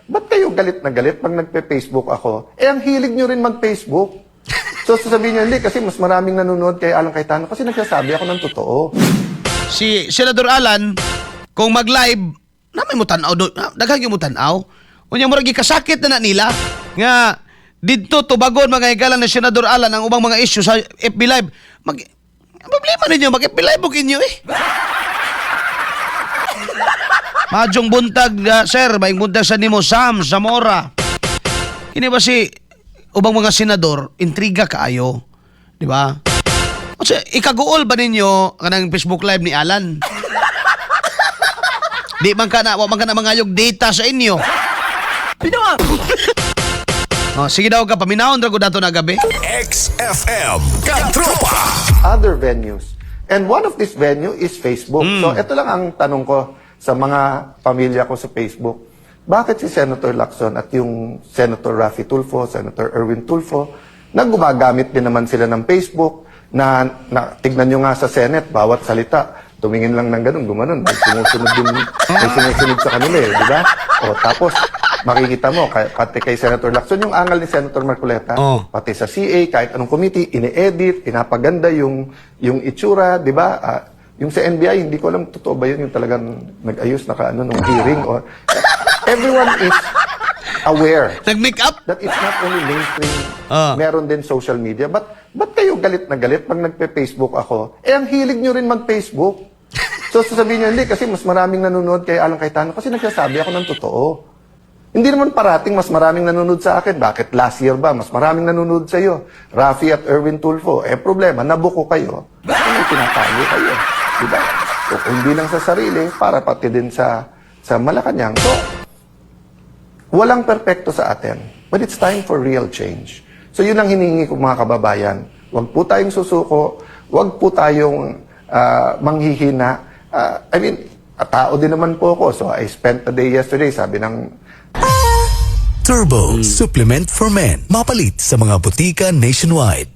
Ba't kayo galit na galit pag nagpe-Facebook ako? Eh, ang hilig nyo rin mag-Facebook. So, sasabihin nyo, hindi, kasi mas maraming nanonood kay Alan Cayetano kasi nagsasabi ako ng totoo. Si Senador Alan, kung mag-live, na may mutanaw do, daghan gyud mutanaw. Unya murag gikasakit na na nila nga didto tubagon mga higala ni Senador Alan ang ubang mga issue sa FB Live. Mag ang problema ninyo mag FB Live og inyo eh. Madyong buntag, sir, maing buntag sa nimo Sam Zamora. Kini ba si ubang mga senador, intriga kaayo, di ba? O siya, ikaguol ba ninyo kanang Facebook Live ni Alan? Di man ka na, wa man ka na mangayog data sa inyo. Oh, sige daw ka, paminahon ra gud ato na gabi. XFM Katropa. Other venues. And one of this venue is Facebook. So, ito lang ang tanong ko sa mga pamilya ko sa Facebook. Bakit si Senator Lacson at yung Senator Raffy Tulfo, Senator Erwin Tulfo, na gumagamit din naman sila ng Facebook, na tignan nyo nga sa Senate, bawat salita, tumingin lang ng ganun, gumanon, may sumusunod din, may sumusunod sa kanila eh, di ba? O tapos, makikita mo, pati kay Senator Lacson, yung angal ni Senator Marcoleta, pati sa CA, kahit anong committee, ine-edit, pinapaganda yung itsura, di ba? Yung sa NBI, hindi ko alam totoo ba yun, yung talagang nag-ayos, naka-ano, nung hearing. Or, everyone is aware Nag-make up? that it's not only mainstream, meron din social media. But, ba't kayo galit na galit pag nagpe-Facebook ako? Eh, ang hilig nyo rin mag-Facebook. So, sasabihin nyo, hindi, kasi mas maraming nanonood kay Alan Cayetano kasi nagsasabi ako ng totoo. Hindi naman parating mas maraming nanonood sa akin. Bakit last year ba? Mas maraming nanonood sa iyo. Raffy at Erwin Tulfo. Eh, problema, nabuko kayo. Ano, tinatago kayo. Diba? O kung hindi lang sa sarili, para pati din sa Malacanang. So, walang perpekto sa atin. But it's time for real change. So yun ang hinihingi ko, mga kababayan. Huwag po tayong susuko. Huwag po tayong manghihina. I mean, tao din naman po ako. So I spent the day yesterday, sabi ng Turbo Supplement for Men. Mapalit sa mga botika nationwide.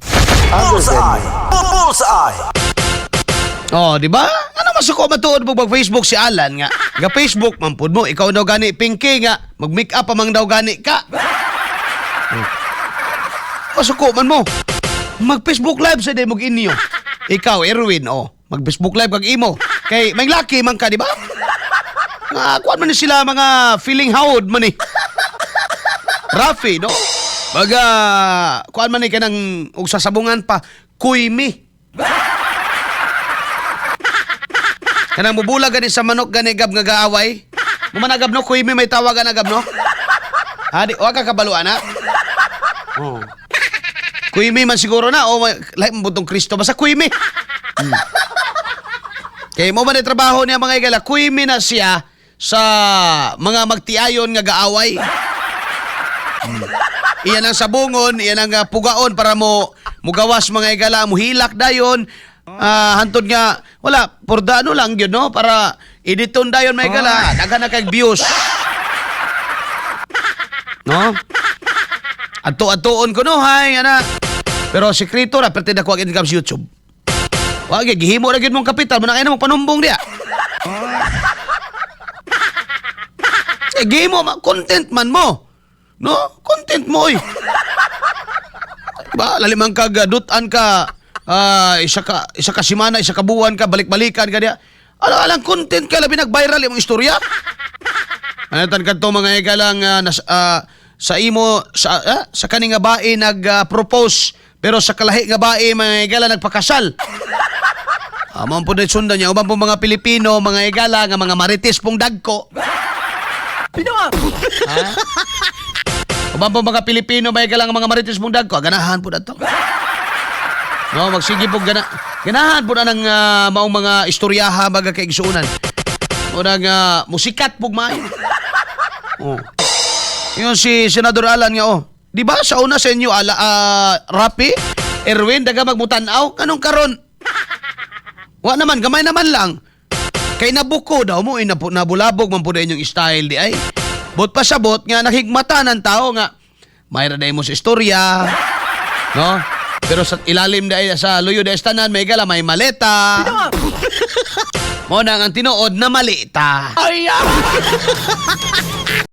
Other venue. Bullseye! Oh, di ba? Ano masuko matuod mo mag Facebook si Alan nga? Ga Facebook man pud mo, ikaw daw gani Pinky nga, mag-make up pa man daw gani ka. Masuko man mo. Mag Facebook Live sa day mo inyo. Ikaw Erwin, oh, mag Facebook Live kag imo. Kay may laki man ka, di ba? Nga kuan man ni sila mga feeling hawod man ni. Rafi, no? Baga, kuan man ni kanang og sasabungan pa, kuymi. Kanang mubula gani sa manok gani gab nga gaaway. Mumanagab no, kuymi may tawagan agab no. Ha, di wa ka kabalo ana. Oh. Kuymi man siguro na o lahi man butong Kristo basta kuymi. Kay mo man ni trabaho niya, mga igala, kuymi na siya sa mga magtiayon nga gaaway. Iyan ang sabungon, iyan ang pugaon para mo mugawas, mga igala, muhilak dayon. Hantod nga wala por the ano lang yun no para editon dayon, mga igala, daghan na kay views. No? Adto-adtoon ko no, hay ana. Pero sekreto ra perti na ko ang income sa YouTube. Wa gyud gihimo ra gyud mong kapital mo na kay mo panumbong diya. Eh, gihimo content man mo. No? Content mo oy. Ba, laliman ka gadutan ka isa ka semana, isa ka buwan ka balik-balikan ka diya. Alang alang content ka labi nag-viral imong istorya. Ano tan kadto mga igalang sa imo sa kani nga bae nag-propose pero sa kalahi nga bae, mga igala, nagpakasal. Mao po na sundan niya uban po mga Pilipino, mga igala, nga mga marites pong dagko. Ha? Uban po mga Pilipino, mga igala, nga mga marites pong dagko, ganahan po na to. No, magsige po ganahan po na ng maong mga istoryaha mga kaigsuonan. Murag musikat pug maayo. Oh. Yung si Senador Alan nga oh. Di ba sa una sa inyo ala Rapi, Erwin daga magmutanaw kanong karon? Wa naman, gamay naman lang. Kay nabuko daw mo, eh, nabulabog man po na inyong style di ay. Bot pa sabot nga naghigmata ng tao nga mayra day mo sa istorya. No? Pero sa ilalim dai sa luyo dai tanan may gala may maleta. Mo na ang tinuod na malita. Ay!